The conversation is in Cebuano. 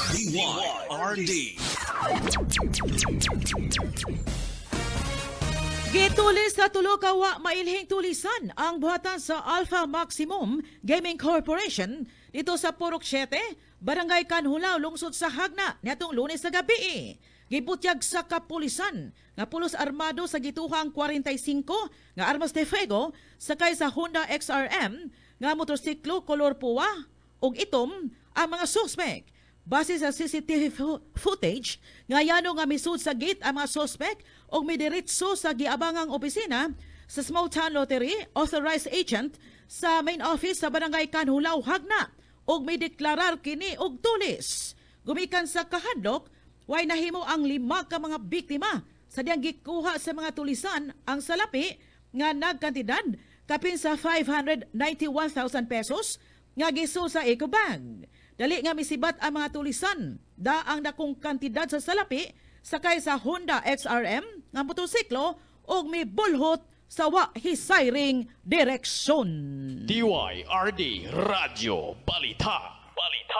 DYRD. Gitulis sa tulo ka wa mailhing tulisan ang buhatan sa Alpha Maximum Gaming Corporation dito sa Purok 7, Barangay Canjulao, lungsod sa Jagna niadtong Lunes sa gabi. Gibutyag sa kapulisan nga pulos armado sa gituhang 45 nga armas de fuego sakay sa Honda XRM nga motorsiklo kolor puwa ug itom ang mga suspect. Base sa CCTV footage, nga yano nga misud sa gate ang mga suspect og midiretso sa giabangang opisina sa Small Town Lottery authorized agent sa main office sa Barangay Canjulao, Jagna, og mideklarar kini og tulis. Gumikan sa kahadlok, way nahimo ang lima ka mga biktima sa diyang gikuha sa mga tulisan ang salapi nga nagkantidad kapin sa 591,000 pesos nga giso sa ecobag. Dali nga misibat ang mga tulisan da ang dakong kantidad sa salapi sakay sa Honda XRM nga motorsiklo ug mibulhot sa wa hisayring direksyon. DYRD Radyo Balita. Balita.